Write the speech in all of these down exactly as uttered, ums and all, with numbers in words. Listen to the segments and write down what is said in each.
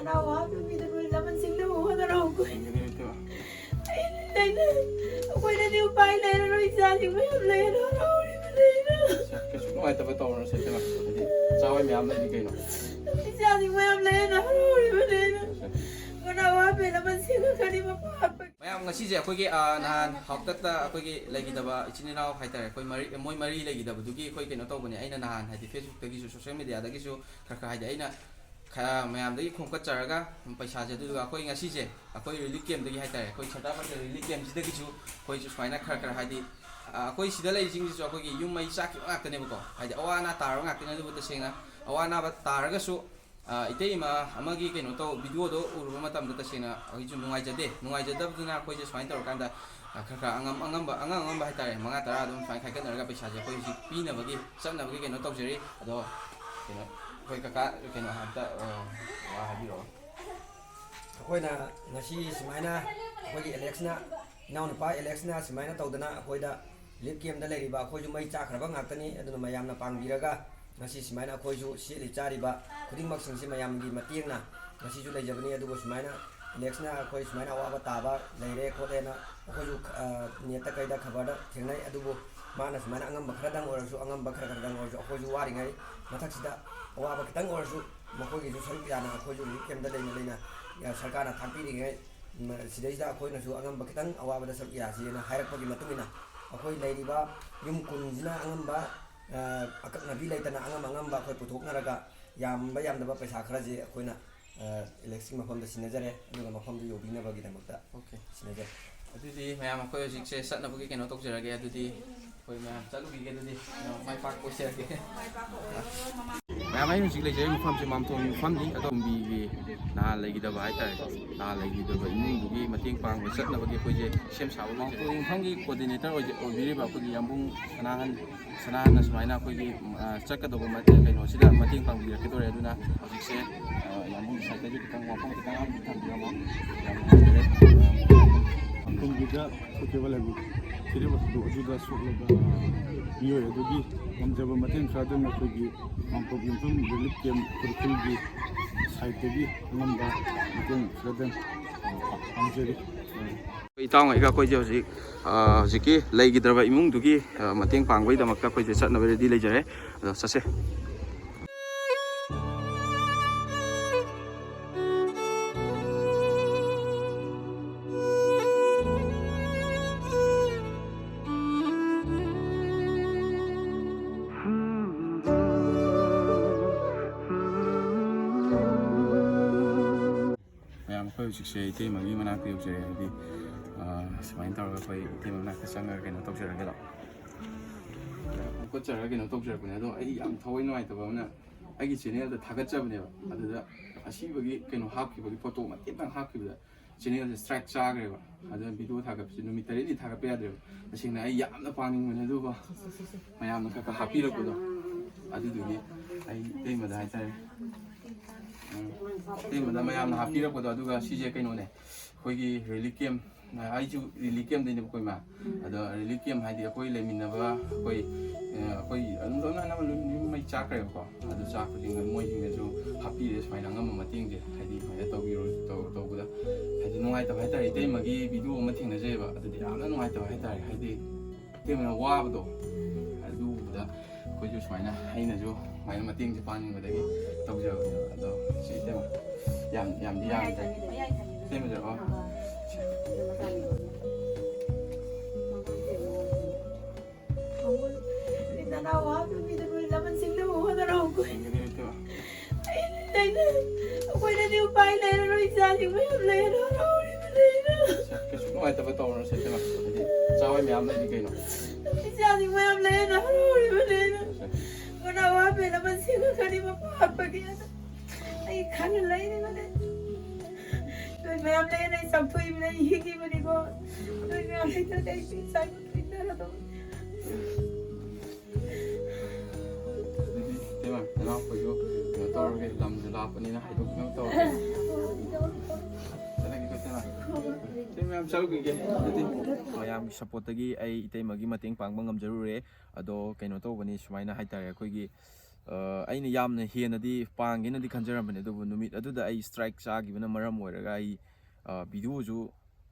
ꯅꯅꯥꯎ ꯍꯥꯞꯄꯤꯕꯤꯗ ꯅꯣꯏ ꯂꯃꯟꯁꯤꯡꯅꯕꯨ ꯍꯣꯠꯅꯔꯛꯎ꯫ ꯁꯤꯡꯒꯅꯤ ꯏꯕꯦꯝꯃ꯫ ꯑꯩꯅ, ꯑꯩꯈꯣꯏꯅꯗꯤ ꯎꯄꯥꯏ ꯂꯩꯔꯔꯣꯏ, ꯏꯆꯥꯁꯤꯡ ꯃꯌꯥꯝ ꯂꯩꯔꯦ, ꯍꯔꯥꯎꯔꯤꯕꯅꯦ ꯑꯩꯅ꯫ ꯀꯩꯁꯨ ꯅꯨꯡꯉꯥꯏꯇꯕ ꯇꯧꯔꯨꯔꯁꯦ ꯏꯕꯦꯝꯃ꯫ ꯍꯥꯏꯗꯤ ꯆꯥꯕ ꯃꯌꯥꯝ ꯂꯩꯔꯤ ꯀꯩꯅꯣ꯫ ꯏꯆꯥꯁꯤꯡ ꯃꯌꯥꯝ ꯂꯩꯔꯦ, ꯍꯔꯥꯎꯔꯤꯕꯅꯦ ꯑꯩꯅ꯫ ꯃꯅꯥꯎ ꯍꯥꯞꯄꯦ ꯂꯃꯟꯁꯤꯡꯅ ꯀꯔꯤ ꯃꯄꯥ ꯍꯥꯞꯄ ꯃꯌꯥꯝ ꯉꯁꯤꯁꯦ ꯑꯩꯈꯣꯏꯒꯤ, ꯑ, ꯅꯍꯥꯟ ꯍꯥꯎꯇꯠꯇ ꯑꯩꯈꯣꯏꯒꯤ ꯂꯩꯈꯤꯗꯕ ꯏꯆꯤꯟ ꯏꯅꯥꯎ ꯍꯥꯏꯇꯥꯔꯦ, ꯑꯩꯈꯣꯏ ꯃꯔꯤ, ꯃꯣꯏ ꯃꯔꯤ ꯂꯩꯈꯤꯗꯕꯗꯨꯒꯤ ꯑꯩꯈꯣꯏ ꯀꯩꯅꯣ ꯇꯧꯕꯅꯦ꯫ ꯑꯩꯅ ꯅꯍꯥꯟ ꯍꯥꯏꯗꯤ Facebook-ꯇꯒꯤꯁꯨ, social media-ꯗꯒꯤꯁꯨ ꯈꯔ ꯈꯔ ꯍꯥꯏꯗꯤ ꯑꯩꯅ ꯈꯔ ꯃꯌꯥꯝꯗꯒꯤ ꯈꯣꯝꯀꯠꯆꯔꯒ ꯄꯩꯁꯥꯁꯦ, ꯑꯗꯨꯗꯨꯒ ꯑꯩꯈꯣꯏ ꯉꯁꯤꯁꯦ ꯑꯩꯈꯣꯏ relief camp-ꯇꯒꯤ ꯍꯥꯏꯇꯥꯔꯦ, ꯑꯩꯈꯣꯏ ꯁꯟꯗꯥ ꯄꯥꯇꯦꯜ relief camp-ꯁꯤꯗꯒꯤꯁꯨ ꯑꯩꯈꯣꯏꯁꯨ ꯁꯨꯃꯥꯏꯅ ꯈꯔ ꯈꯔ ꯍꯥꯏꯗꯤ, ꯑ, ꯑꯩꯈꯣꯏ ꯁꯤꯗ ꯂꯩꯔꯤꯁꯤꯡꯁꯤꯁꯨ ꯑꯩꯈꯣꯏꯒꯤ ꯌꯨꯝ ꯃꯩ ꯆꯥꯛꯈꯤꯕ ꯉꯥꯛꯇꯅꯦꯕꯀꯣ, ꯍꯥꯏꯗꯤ ꯑꯋꯥ ꯑꯅꯥ ꯇꯥꯔꯕ ꯉꯥꯛꯇꯅꯦ꯫ ꯑꯗꯨꯕꯨ ꯇꯁꯦꯡꯅ ꯑꯋꯥ ꯑꯅꯥꯕ ꯇꯥꯔꯒꯁꯨ ꯑ, ꯏꯇꯩꯃ ꯑꯃꯒꯤ ꯀꯩꯅꯣ ꯇꯧ, video-ꯗꯣ ꯎꯔꯨꯕ ꯃꯇꯝꯗ ꯇꯁꯦꯡꯅ ꯑꯩꯁꯨ ꯅꯨꯡꯉꯥꯏꯖꯗꯦ꯫ ꯅꯨꯡꯉꯥꯏꯖꯗꯕꯗꯨꯅ ꯑꯩꯈꯣꯏꯁꯦ ꯁꯨꯃꯥꯏꯅ ꯇꯧꯔꯀꯥꯟꯗ, ꯑ, ꯈꯔ ꯈꯔ ꯑꯉꯝ ꯑꯉꯝꯕ, ꯑꯉꯝ ꯑꯉꯝꯕ ꯍꯥꯏꯇꯥꯔꯦ, ꯃꯉꯥ ꯇꯔꯥ ꯑꯗꯨꯝ ꯁꯨꯃꯥꯏꯅ ꯈꯥꯏꯒꯠꯅꯔꯒ ꯄꯩꯁꯥꯁꯦ ꯑꯩꯈꯣꯏ ꯍꯧꯖꯤꯛ ꯄꯤꯅꯕꯒꯤ, ꯆꯠꯅꯕꯒꯤ ꯀꯩꯅꯣ ꯇꯧꯖꯔꯤ꯫ ꯑꯗꯣ ꯀꯩꯅꯣ, ꯑꯩꯈꯣꯏ ꯀꯀꯥ ꯀꯩꯅꯣ ꯑꯝꯇ, ꯑ, ꯋꯥ ꯍꯥꯏꯕꯤꯔꯛꯑꯣ꯫ ꯑꯩꯈꯣꯏꯅ ꯉꯁꯤ ꯁꯨꯃꯥꯏꯅ ꯑꯩꯈꯣꯏꯒꯤ ꯑꯦꯂꯦꯛꯁꯅ, ꯏꯅꯥꯎꯅꯨꯄꯥ ꯑꯦꯂꯦꯛꯁꯅ ꯁꯨꯃꯥꯏꯅ ꯇꯧꯗꯅ ꯑꯩꯈꯣꯏꯗ relief camp-ꯇ ꯂꯩꯔꯤꯕ ꯑꯩꯈꯣꯏꯁꯨ ꯃꯩ ꯆꯥꯛꯈ꯭ꯔꯕ ꯉꯥꯛꯇꯅꯤ꯫ ꯑꯗꯨꯅ ꯃꯌꯥꯝꯅ ꯄꯥꯡꯕꯤꯔꯒ ꯉꯁꯤ ꯁꯨꯃꯥꯏꯅ ꯑꯩꯈꯣꯏꯁꯨ ꯁꯦꯠꯂꯤ ꯆꯥꯔꯤꯕ ꯈꯨꯗꯤꯡꯃꯛꯁꯤꯡꯁꯤ ꯃꯌꯥꯝꯒꯤ ꯃꯇꯦꯡꯅ ꯉꯁꯤꯁꯨ ꯂꯩꯖꯕꯅꯤ꯫ ꯑꯗꯨꯕꯨ ꯁꯨꯃꯥꯏꯅ ꯑꯦꯂꯦꯛꯁꯅ ꯑꯩꯈꯣꯏ ꯁꯨꯃꯥꯏꯅ ꯑꯋꯥꯕ ꯇꯥꯕ ꯂꯩꯔꯦ ꯈꯣꯠꯂꯦꯅ ꯑꯩꯈꯣꯏꯁꯨ, ꯑ, net-ꯇ ꯀꯩꯗ ꯈꯕꯔꯗ ꯊꯦꯡꯅꯩ꯫ ꯑꯗꯨꯕꯨ ꯃꯥꯅ ꯁꯨꯃꯥꯏꯅ ꯑꯉꯝꯕ ꯈꯔꯗꯪ ꯑꯣꯏꯔꯁꯨ, ꯑꯉꯝꯕ ꯈꯔ ꯈꯔꯗꯪ ꯑꯣꯏꯔꯁꯨ ꯑꯩꯈꯣꯏꯁꯨ ꯋꯥꯔꯤꯉꯩ ꯃꯊꯛꯁꯤꯗ ꯑꯋꯥꯕ ꯈꯤꯇꯪ ꯑꯣꯏꯔꯁꯨ ꯃꯈꯣꯏꯒꯤꯁꯨ ꯁꯔꯨꯛ ꯌꯥꯅ ꯑꯩꯈꯣꯏꯁꯨ relief camp-ꯇ ꯂꯩꯅ ꯂꯩꯅ, ꯑ, ꯁꯔꯀꯥꯔꯅ ꯊꯥꯛꯄꯤꯔꯤꯉꯩ ꯃ-, ꯁꯤꯗꯩꯁꯤꯗ ꯑꯩꯈꯣꯏꯅꯁꯨ ꯑꯉꯝꯕ ꯈꯤꯇꯪ ꯑꯋꯥꯕꯗ ꯁꯔꯨꯛ ꯌꯥꯁꯤꯅ ꯍꯥꯏꯔꯛꯄꯒꯤ ꯃꯇꯨꯡ ꯏꯟꯅ ꯑꯩꯈꯣꯏ ꯂꯩꯔꯤꯕ ꯌꯨꯝ ꯀꯨꯟꯁꯤꯅ ꯑꯉꯝꯕ, ꯑ, ꯑꯀꯛꯅꯕꯤ ꯂꯩꯇꯅ ꯑꯉꯝ ꯑꯉꯝꯕ ꯑꯩꯈꯣꯏ ꯄꯨꯊꯣꯛꯅꯔꯒ ꯌꯥꯝꯕ ꯌꯥꯝꯗꯕ ꯄꯩꯁꯥ ꯈꯔꯁꯦ ꯑꯩꯈꯣꯏꯅ, ꯑ, ꯑꯦꯂꯦꯛꯁꯀꯤ ꯃꯐꯝꯗ ꯁꯤꯟꯅꯖꯔꯦ꯫ ꯑꯗꯨꯒ ꯃꯐꯝꯗꯨ ꯌꯧꯕꯤꯅꯕꯒꯤꯗꯃꯛꯇ OK꯫ ꯁꯤꯟꯅꯖꯔꯦ꯫ ꯑꯗꯨꯗꯤ ꯃꯌꯥꯝ ꯑꯩꯈꯣꯏ ꯍꯧꯖꯤꯛꯁꯦ ꯆꯠꯅꯕꯒꯤ ꯀꯩꯅꯣ ꯇꯧꯖꯔꯒꯦ꯫ ꯑꯗꯨꯗꯤ ꯑꯩꯈꯣꯏ ꯃꯌꯥꯝ ꯆꯠꯂꯨꯈꯤꯒꯦ꯫ ꯑꯗꯨꯗꯤ ꯃꯌꯥꯝ ꯃꯥꯏ ꯄꯥꯛꯄ ꯑꯣꯏꯖꯔꯒꯦ꯫ ꯃꯌꯥꯝ ꯑꯩ ꯍꯧꯖꯤꯛ ꯂꯩꯖꯔꯤꯕ ꯃꯐꯝꯁꯤ ꯃꯥꯝꯊꯣꯡ ꯃꯐꯝꯅꯤ꯫ ꯑꯗꯣꯝꯕꯤꯒꯤ ꯅꯍꯥꯟ ꯂꯩꯈꯤꯗꯕ ꯍꯥꯏꯇꯥꯔꯦꯀꯣ, ꯅꯍꯥꯟ ꯂꯩꯈꯤꯗꯕ ꯏꯃꯨꯡꯗꯨꯒꯤ ꯃꯇꯦꯡ ꯄꯥꯡꯕ ꯆꯠꯅꯕꯒꯤ ꯑꯩꯈꯣꯏꯁꯦ ꯁꯦꯝ ꯁꯥꯕ ꯃꯥꯝꯊꯣꯡ ꯃꯐꯝꯒꯤ coordinator ꯑꯣꯏꯖ-, ꯑꯣꯏꯕꯤꯔꯤꯕ ꯑꯩꯈꯣꯏꯒꯤ ꯌꯥꯝꯕꯨꯡ ꯁꯅꯥꯍꯟ, ꯁꯅꯥꯍꯟꯅ ꯁꯨꯃꯥꯏꯅ ꯑꯩꯈꯣꯏꯒꯤ, ꯎꯝ, ꯑ, ꯆꯠꯀꯗꯧꯕ ꯃꯇꯦꯛ ꯀꯩꯅꯣꯁꯤꯗ ꯃꯇꯦꯡ ꯄꯥꯡꯕꯤꯔꯛꯀꯗꯧꯔꯦ꯫ ꯑꯗꯨꯅ ꯍꯧꯖꯤꯛꯁꯦ, ꯑ, ꯌꯥꯝꯕꯨꯡꯒꯤ side-ꯇꯁꯨ ꯈꯤꯇꯪ ꯋꯥꯐꯝ ꯈꯤꯇꯪ ꯍꯥꯟꯅ ꯊꯝꯕꯤꯔꯝꯃꯣ꯫ ꯌꯥꯝ ꯅꯨꯡꯉꯥꯏꯖꯔꯦ꯫ ꯑ, ꯀꯨꯝꯕꯤꯗ ꯊꯣꯛꯈꯤꯕ ꯂꯥꯏꯕꯛ ꯊꯤꯔꯤꯕ ꯊꯧꯗꯣꯛ ꯑꯗꯨꯗ ꯁꯣꯛꯂꯕ ꯃꯤꯑꯣꯏ ꯑꯗꯨꯒꯤ ꯉꯝꯖꯕ ꯃꯇꯦꯡ ꯈꯔꯗꯪ ꯑꯩꯈꯣꯏꯒꯤ ꯃꯥꯡꯄꯣꯛ ꯌꯨꯝꯐꯝ ꯔꯤꯂꯤꯐ ꯀꯦꯝ ꯎꯈ꯭ꯔꯨꯜꯒꯤ ꯁꯥꯏꯠꯇꯒꯤ ꯑꯉꯝꯕ ꯃꯇꯦꯡ ꯈꯔꯗꯪ ꯄꯥꯡꯖꯔꯤ꯫ ꯏꯇꯥꯎꯉꯩꯒ ꯑꯩꯈꯣꯏꯁꯦ ꯍꯧꯖꯤꯛ, ꯑ, ꯍꯧꯖꯤꯛꯀꯤ ꯂꯩꯈꯤꯗ꯭ꯔꯕ ꯏꯃꯨꯡꯗꯨꯒꯤ, ꯑ, ꯃꯇꯦꯡ ꯄꯥꯡꯕꯒꯤꯗꯃꯛꯇ ꯑꯩꯈꯣꯏꯁꯦ ꯆꯠꯅꯕ ꯔꯦꯗꯤ ꯂꯩꯖꯔꯦ꯫ ꯑꯗꯣ ꯆꯠꯁꯦ꯫ ꯃꯌꯥꯝ, ꯑꯩꯈꯣꯏ ꯍꯧꯖꯤꯛꯁꯦ ꯏꯇꯩꯃꯒꯤ ꯃꯅꯥꯛꯇ ꯌꯧꯖꯔꯦ꯫ ꯍꯥꯏꯗꯤ, ꯑ, ꯁꯨꯃꯥꯏꯅ ꯇꯧꯔꯒ ꯑꯩꯈꯣꯏ ꯏꯇꯩꯃ ꯃꯅꯥꯛꯇ ꯆꯪꯉꯒ ꯀꯩꯅꯣ ꯇꯧꯖꯔꯒꯦꯗꯣ꯫ ꯐꯣꯀꯠꯆꯔꯒ ꯀꯩꯅꯣ ꯇꯧꯖꯔꯛꯄꯅꯦ꯫ ꯑꯗꯣ ꯑꯩ ꯌꯥꯝ ꯊꯋꯥꯏ ꯅꯨꯡꯉꯥꯏꯇꯕ ꯑꯃꯅ, ꯑꯩꯒꯤ ꯆꯦꯅꯦꯜꯗ ꯊꯥꯒꯠꯆꯕꯅꯦꯕ, ꯑꯗꯨꯗ ꯑꯁꯤꯕꯒꯤ ꯀꯩꯅꯣ ꯍꯥꯞꯈꯤꯕꯒꯤ, ꯐꯣꯇꯣ ꯃꯇꯦꯛꯇꯪ ꯍꯥꯞꯈꯤꯕꯗ ꯆꯦꯅꯦꯜꯁꯦ ꯁ꯭ꯇ꯭ꯔꯥꯏꯛ ꯆꯥꯈ꯭ꯔꯦꯕ꯫ ꯑꯗꯨꯅ ꯚꯤꯗꯤꯑꯣ ꯊꯥꯒꯠꯄꯁꯦ ꯅꯨꯃꯤꯠ ꯇꯔꯦꯠꯅꯤ ꯊꯥꯒꯠꯄ ꯌꯥꯗ꯭ꯔꯦꯕ꯫ ꯇꯁꯦꯡꯅ ꯑꯩ ꯌꯥꯝꯅ ꯄꯥꯅꯤꯡꯕꯅꯦ, ꯑꯗꯨꯒ ꯃꯌꯥꯝꯅ ꯈꯔ ꯈꯔ ꯍꯥꯞꯄꯤꯔꯛꯄꯗꯣ, ꯑꯗꯨꯗꯨꯒꯤ ꯑꯩ ꯏꯇꯩꯃꯗ ꯍꯥꯏꯇꯥꯔꯦ, ꯎꯝ, ꯏꯇꯩꯃꯗ ꯃꯌꯥꯝꯅ ꯍꯥꯞꯄꯤꯔꯛꯄꯗꯣ꯫ ꯑꯗꯨꯒ ꯁꯤꯁꯦ ꯀꯩꯅꯣꯅꯦ, ꯑꯩꯈꯣꯏꯒꯤ ꯔꯤꯂꯤꯐ ꯀꯦꯝ, ꯑꯩꯁꯨ ꯔꯤꯂꯤꯐ ꯀꯦꯝꯗꯩꯅꯦꯕꯀꯣ, ꯏꯃꯥ꯫ ꯑꯗꯣ ꯔꯤꯂꯤꯐ ꯀꯦꯝ ꯍꯥꯏꯗꯤ ꯑꯩꯈꯣꯏ ꯂꯩꯃꯤꯟꯅꯕ, ꯑꯩꯈꯣꯏ, ꯑ, ꯑꯩꯈꯣꯏ ꯑꯗꯨꯝ ꯂꯣꯏꯅ ꯑꯅꯝꯕ ꯂꯣꯏ ꯌꯨꯝ ꯃꯩ ꯆꯥꯛꯈ꯭ꯔꯦꯕꯀꯣ꯫ ꯑꯗꯨ ꯆꯥꯛꯄꯁꯤꯡꯗ ꯃꯣꯏꯁꯤꯡꯅꯁꯨ ꯍꯥꯞꯄꯤꯔꯦ ꯁꯨꯃꯥꯏꯅ ꯑꯉꯝꯕ ꯃꯇꯦꯡꯁꯦ, ꯍꯥꯏꯗꯤ ꯁꯨꯃꯥꯏꯅ ꯇꯧꯕꯤꯔꯣ, ꯇꯧ-, ꯇꯧꯕꯗ ꯍꯥꯏꯗꯤ ꯅꯨꯡꯉꯥꯏꯇꯕ ꯍꯥꯏꯇꯥꯔꯦ꯫ ꯏꯇꯩꯃꯒꯤ ꯚꯤꯗꯤꯑꯣ ꯑꯃ ꯊꯦꯡꯅꯖꯩꯑꯕ, ꯑꯗꯨꯗꯤ ꯌꯥꯝꯅ ꯅꯨꯡꯉꯥꯏꯇꯕ ꯍꯥꯏꯇꯥꯔꯦ꯫ ꯍꯥꯏꯗꯤ ꯏꯇꯩꯃꯅ ꯋꯥꯕꯗꯣ, ꯑꯗꯨ ꯎꯕꯗ ꯑꯩꯈꯣꯏꯁꯨ ꯁꯨꯃꯥꯏꯅ, ꯑꯩꯅꯁꯨ ꯁꯨꯃꯥꯏꯅ ꯃꯇꯦꯡꯁꯦ ꯄꯥꯡꯅꯤꯡꯕꯗꯒꯤ ꯇꯧꯖꯕꯅꯦꯕ꯫ ꯑꯗꯣ ꯁꯤ ꯏꯇꯩꯃ, ꯌꯥꯝ, ꯌꯥꯝꯗꯤ ꯌꯥꯝꯗ꯭ꯔꯦ꯫ ꯏꯇꯩꯃꯁꯦ, ꯑꯣ꯫ ꯅꯅꯥꯎ ꯍꯥꯞꯄ ꯃꯤꯗꯨ ꯅꯣꯏ ꯂꯃꯟꯁꯤꯡꯅꯕ ꯍꯣꯠꯅꯔꯛꯎ꯫ ꯁꯤꯡꯒꯅꯤ ꯏꯇꯩꯃ꯫ ꯑꯩꯅ, ꯑꯩꯈꯣꯏꯅꯗꯤ ꯎꯄꯥꯏ ꯂꯩꯔꯔꯣꯏ, ꯏꯆꯥꯁꯤꯡ ꯃꯌꯥꯝ ꯂꯩꯔꯦ, ꯍꯔꯥꯎꯔꯤꯕꯅꯦ ꯑꯩꯅ꯫ ꯀꯩꯁꯨ ꯅꯨꯡꯉꯥꯏꯇꯕ ꯇꯧꯔꯨꯔꯁꯦ ꯏꯇꯩꯃ꯫ ꯍꯥꯏꯗꯤ ꯆꯥꯎꯋꯥꯏ ꯃꯌꯥꯝ ꯂꯩꯔꯤ ꯀꯩꯅꯣ꯫ ꯏꯆꯥꯁꯤꯡ ꯃꯌꯥꯝ ꯂꯩꯔꯦ, ꯍꯔꯥꯎꯔꯤꯕꯅꯦ ꯑꯩꯅ꯫ ꯃꯅꯥꯎ ꯍꯥꯞꯄꯦꯅ ꯃꯁꯤꯡ ꯈꯔꯗꯤ ꯃꯄꯥ ꯍꯥꯞꯄꯒꯦ꯫ ꯑꯩ ꯈꯜꯂ ꯂꯩꯔꯤꯕꯅꯦ꯫ ꯅꯣꯏ ꯃꯌꯥꯝ ꯂꯩꯔꯦ, ꯑꯩ ꯆꯥꯎꯊꯣꯛꯏꯕꯅꯦ, ꯑꯩ ꯍꯤꯡꯉꯤꯕꯅꯤꯀꯣ꯫ ꯅꯣꯏ ꯃꯌꯥꯝ ꯂꯩꯇ꯭ꯔꯗꯤ ꯑꯩ ꯏꯆꯥ ꯏꯊꯟꯗ ꯑꯗꯨꯝ꯫ ꯑꯗꯨꯗꯤ ꯏꯇꯩꯃ, ꯅꯅꯥꯎꯄꯥꯁꯨ ꯀꯩꯅꯣ ꯇꯧꯔꯒꯦ, ꯂꯝꯁꯨ ꯂꯥꯞꯄꯅꯤꯅ ꯍꯥꯏꯗꯣꯛꯅꯕ ꯇꯧꯔꯒꯦ꯫ ꯆꯠꯂꯒꯦꯀꯣ ꯏꯇꯩꯃ꯫ ꯃꯌꯥꯝ ꯆꯠꯂꯨꯈꯤꯒꯦ ꯑꯗꯨꯗꯤ꯫ ꯃꯌꯥꯝꯒꯤ ꯁꯞꯄꯣꯔꯠꯇꯒꯤ ꯑꯩ ꯏꯇꯩꯃꯒꯤ ꯃꯇꯦꯡ ꯄꯥꯡꯕ ꯉꯝꯖꯔꯨꯔꯦ꯫ ꯑꯗꯣ ꯀꯩꯅꯣ ꯇꯧꯕꯅꯤ, ꯁꯨꯃꯥꯏꯅ ꯍꯥꯏꯇꯥꯔꯦ, ꯑꯩꯈꯣꯏꯒꯤ ꯑ, ꯑꯩꯅ ꯌꯥꯝꯅ ꯍꯦꯟꯅꯗꯤ ꯄꯥꯡꯒꯦꯅꯗꯤ ꯈꯟꯖꯔꯝꯕꯅꯦ, ꯑꯗꯨꯕꯨ ꯅꯨꯃꯤꯠ ꯑꯗꯨꯗ ꯑꯩ ꯁ꯭ꯇ꯭ꯔꯥꯏꯛ ꯆꯥꯈꯤꯕꯅ ꯃꯔꯝ ꯑꯣꯏꯔꯒ ꯑꯩ ꯑ, ꯚꯤꯗꯤꯑꯣꯁꯨ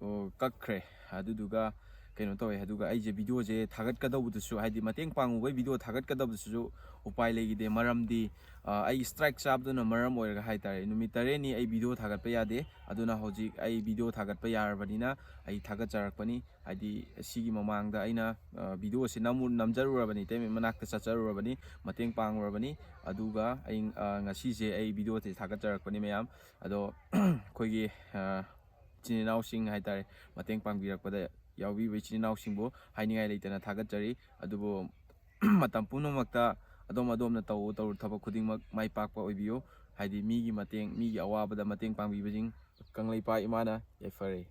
ꯑ, ꯀꯛꯈ꯭ꯔꯦ꯫ ꯑꯗꯨꯗꯨꯒ ꯀꯩꯅꯣ ꯇꯧꯋꯦ, ꯑꯗꯨꯒ ꯑꯩꯁꯦ ꯚꯤꯗꯤꯑꯣꯁꯦ ꯊꯥꯒꯠꯀꯗꯧꯕꯗꯨꯁꯨ, ꯍꯥꯏꯗꯤ ꯃꯇꯦꯡ ꯄꯥꯡꯉꯨꯕꯩ ꯚꯤꯗꯤꯑꯣ ꯊꯥꯒꯠꯀꯗꯕꯗꯨꯁꯨ ꯎꯄꯥꯏ ꯂꯩꯈꯤꯗꯦ꯫ ꯃꯔꯝꯗꯤ ꯑ, ꯑꯩ ꯁ꯭ꯇ꯭ꯔꯥꯏꯛ ꯆꯥꯕꯗꯨꯅ ꯃꯔꯝ ꯑꯣꯏꯔꯒ ꯍꯥꯏꯇꯥꯔꯦ, ꯅꯨꯃꯤꯠ ꯇꯔꯦꯠꯅꯤ ꯑꯩ ꯚꯤꯗꯤꯑꯣ ꯊꯥꯒꯠꯄ ꯌꯥꯗꯦ꯫ ꯑꯗꯨꯅ ꯍꯧꯖꯤꯛ ꯑꯩ ꯚꯤꯗꯤꯑꯣ ꯊꯥꯒꯠꯄ ꯌꯥꯔꯕꯅꯤꯅ ꯑꯩ ꯊꯥꯒꯠꯆꯔꯛꯄꯅꯤ꯫ ꯍꯥꯏꯗꯤ ꯁꯤꯒꯤ ꯃꯃꯥꯡꯗ ꯑꯩꯅ ꯑ, ꯚꯤꯗꯤꯑꯣꯁꯦ ꯅꯝꯃꯨ-, ꯅꯝꯖꯔꯨꯔꯕꯅꯤ, ꯏꯇꯩꯃ ꯃꯅꯥꯛꯇ ꯆꯠꯆꯔꯨꯔꯕꯅꯤ, ꯃꯇꯦꯡ ꯄꯥꯡꯉꯨꯔꯕꯅꯤ꯫ ꯑꯗꯨꯒ ꯑꯩ ꯑ, ꯉꯁꯤꯁꯦ ꯑꯩ ꯚꯤꯗꯤꯑꯣꯁꯦ ꯊꯥꯒꯠꯆꯔꯛꯄꯅꯤ ꯃꯌꯥꯝ꯫ ꯑꯗꯣ ꯑꯩꯈꯣꯏꯒꯤ ꯑ, ꯏꯆꯤꯟ ꯏꯅꯥꯎꯁꯤꯡ ꯍꯥꯏꯇꯥꯔꯦ, ꯃꯇꯦꯡ ꯄꯥꯡꯕꯤꯔꯛꯄꯗ ꯌꯥꯎꯕꯤꯕ ꯏꯆꯤꯟ ꯏꯅꯥꯎꯁꯤꯡꯕꯨ ꯍꯥꯏꯅꯤꯡꯉꯥꯏ ꯂꯩꯇꯅ ꯊꯥꯒꯠꯆꯔꯤ꯫ ꯑꯗꯨꯕꯨ ꯃꯇꯝ ꯄꯨꯝꯅꯃꯛꯇ ꯑꯗꯣꯝ ꯑꯗꯣꯝꯅ ꯇꯧ ꯇꯧꯔꯨ ꯊꯕꯛ ꯈꯨꯗꯤꯡꯃꯛ ꯃꯥꯏ ꯄꯥꯛꯄ ꯑꯣꯏꯕꯤꯌꯨ꯫ ꯍꯥꯏꯗꯤ ꯃꯤꯒꯤ ꯃꯇꯦꯡ, ꯃꯤꯒꯤ ꯑꯋꯥꯕꯗ ꯃꯇꯦꯡ ꯄꯥꯡꯕꯤꯕꯁꯤꯡ ꯀꯪꯂꯩꯄꯥꯛ ꯏꯃꯥꯅ ꯌꯥꯏꯐꯔꯦ꯫